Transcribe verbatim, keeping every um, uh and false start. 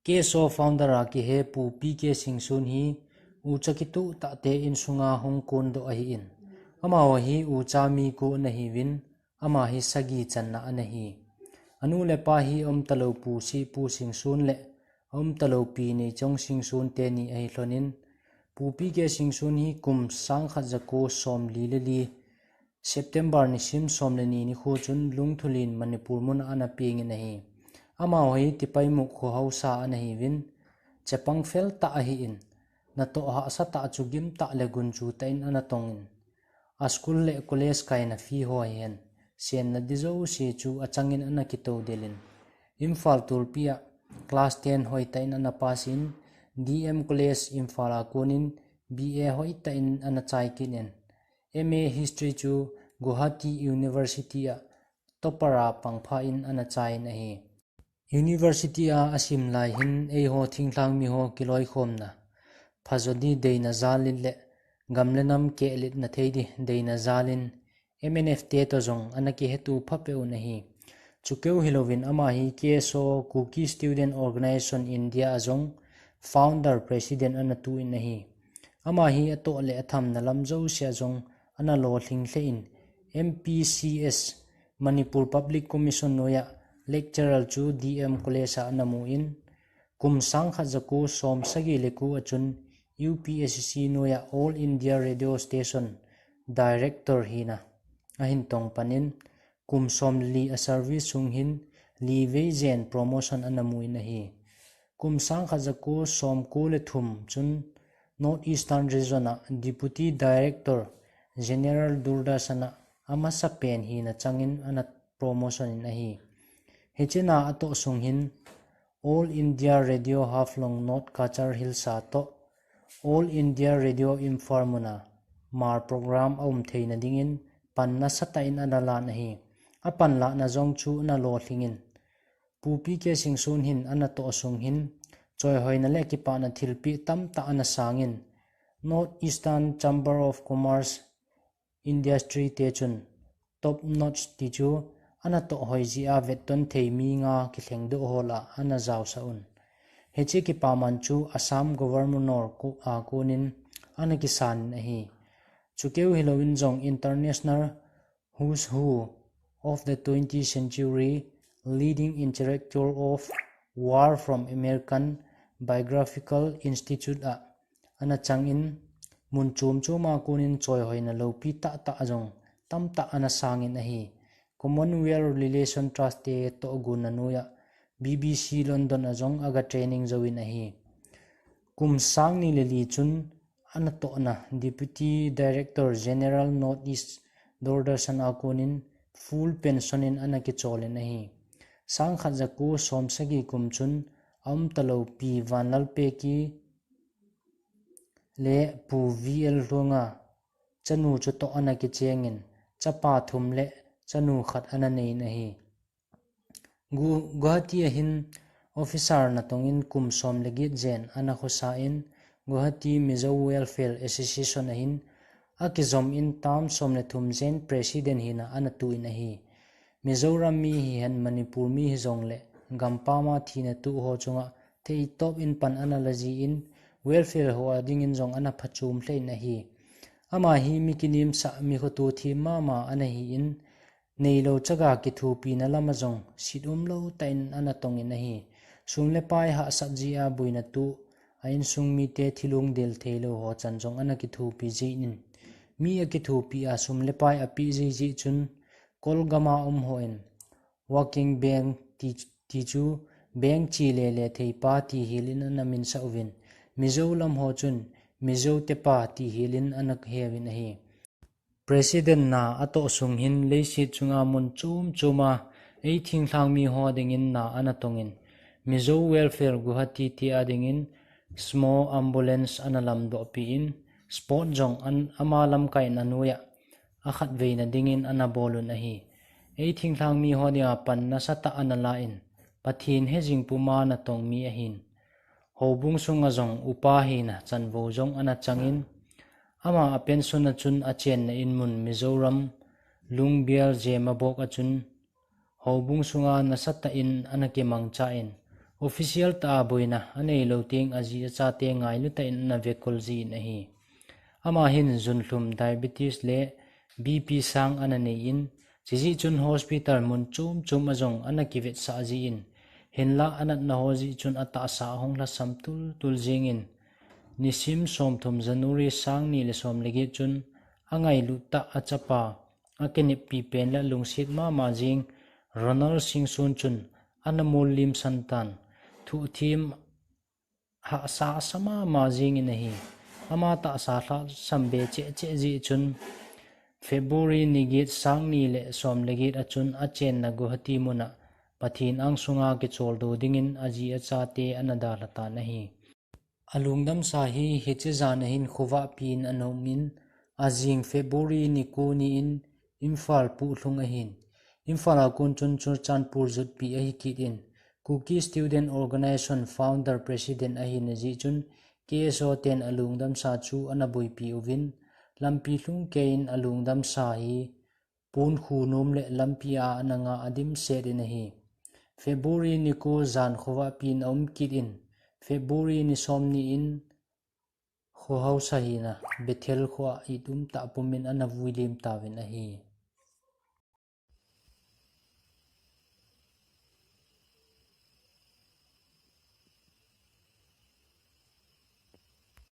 K S O founder a kihe Pu P K Singson hi ucha kituh tahte insunga hung kondoh ahin. Amaho hi ucha mi ko ana hiuvin, ama hi sagi channa ana hi. Anu le apa hi aumtalou Pu Sihpu Singson le aumtalou Pi Neichong Singson teni ahi lhonin, Pu P K Singson hi kum sangkhat jako somli le li, September nisim somle ni nikho chun Lungthulin Manipur muna ana pengin ahi. Amaho hi Tipaimukh kho haosa ana hiuvin, chapang fel tah ahin, natoh hahsa tah chu gim tah le gunchu tah in ana tongin, a school le college kaina fee ho hihen, senna di jouse chu achangin ana kitodelin, Imphal tulpi a class ten hoitah in ana pass in, D M College Imphal a konin B A hoitah in ana chai kit in, M A History chu Guwahati University a topper a pangpha in ana chai in ahi. University a asim lai hin eiho thinglhang miho kiloikhomna phajo di deina jal in le gam le nam kehlitna thei di deina jal in M N F te toh jong ana kihetu phapeh un ahi. Chukeu hilouvin ama hi K S O, Kuki Student Organisation India a jong founder president ana tu in ahi. Ama hi atoh le athamna lam jouse a jong ana lolhing lheh in, M P C S, Manipur Public Commission noiya lecturer chu D M College a ana mu in, kum sangkhat jako somsagi le ko a chun U P S C noiya All India Radio Station director hina ahin tong panin, kum somli a service sung hin li vei jen promotion ana mu in ahi. Kum sangkhat jako somko le thum chun North Eastern Region a Deputy Director General Doordarshan a amasapen hina changin ana promotion in ahi. Hichea atoh sung hin All India Radio Haflong North Cachar Hills a toh All India Radio Imphal muna Hmar program aum theina dingin pan nasatah in ana lan ahi. Apan lahna jong chu ana lolhing in, Pu P K Singson hin anatoh sung hin choihoina le kipana thilpeh tamtah ana sangin, North Eastern Chamber of Commerce Industry te chun top notch ti chu anatoh hoi jeh a vetton thei mi nga kilhengdoh ho lah a ana jaosah un. Hiche kipaman chu Assam Governor ko-, a konin ana kisan in ahi. Chukeu hilouvin jong international who's who of the twentieth century, leading intellectual of war from American Biographical Institute a ana changin, mun chom chom a konin choihoina loupi tahtah jong tamtah ana sangin ahi. Commonwealth Relation Trust te toh gonna noiya B B C London a jong aga training jouvin ahi. Kum sang ni le li chun anatohna Deputy Director General North East Doordarshan a konin full pension in ana kicholin ahi. Sangkhat jako somsagi kum chun aumtalou Pi Vanlalpeki le Pu V L Lhunga chanu chutoh ana kichengin, chapa thum le chanu khat ana neiyin ahi. Gu-, Guwahati a hin officer natongin kum som le get jen ana khosa in, Guwahati Mizo Welfare Association a hin akijom in term som le thum jen president hina ana tu in ahi. Mizoram mi hihen Manipur mi hijongle gampam a thina tuh ho chunga theitop in pan ana la jin, welfare ho a dingin jong ana phachom lheh in ahi. Ama hi mi kinemsah, mi khoto them mama ana hin, neilou chaga kithopina lama jong sit umlou tah in ana tongin ahi. Sum le pai hahsat jeh a boina tuh, a insung mite thilong del theilou ho chan jong ana kithopi jin, mi akithopi a sum le pai apeh jeh jeh chun, kol gama um hon, working bank ti, ti chu bank che lele theipa ti helin ana minsah uvin, Mizo lam ho chun Mizo tepa ti helin ana heuvin ahi. President na atoh sung hin leiset chunga mun chom choma ei thinglhang mi ho dingin na ana tongin, Mizo Welfare Guwahati ti a dingin small ambulance ana lamdoh peh in, sport jong an ama lamkaina noiya akhatveina dingin ana bol un ahi. Ei thinglhang mi ho dinga pan nasatah ana la in, Pathen hejing puma natong mi ahin. Houbung sunga jong upa hina chanvou jong ana changin, ama a pension a chun achenna in mun Mizoram, Lungbel Zemabok a chun, houbung sunga nasatah in ana kimangcha in, Official tah a boina anei lou teng aji achate ngailu tah in ana vekol jin ahi. Ama hin junlhum diabetes le B P sang ana nei in, chujeh chun hospital mun chom chom a jong ana kivetsah jin, hinlah anatna ho jeh chun atahsa ahung lhasam tul tul jingin, nisim somthum January sang ni le som le get chun angailut tah achapa, akineppi pen le alungset mama jing Ronald Singson chun ana mol limsan tan, thuhthim hahsa asa mama jingin ahi. Ama tahsa lhasam be cheh cheh jeh chun February ni get sang ni le som le get a chun achenna Guwahati mun a Pathen angsunga kicholdo dingin aji achate ana dalha tan ahi. Alungdamsa hi hiche jan a hin khovahpi in ana um in, ajing February ni ko ni in Imphal puhlhung ahin. Imphal a kon chun Churachandpur jotpi ahi kit in, Kuki Student Organisation founder president ahina jeh chun K S O ten alungdamsa chu ana boipi uvin, lampi lhung keiyin alungdamsa hi pon khu nom le lampi a ana nga adimset in ahi. February ni ko jan khovahpi in aum kit in, February ni som ni in khohaosa hina Bethel kho a it umtah pumin ana vuilim tauvin ahi.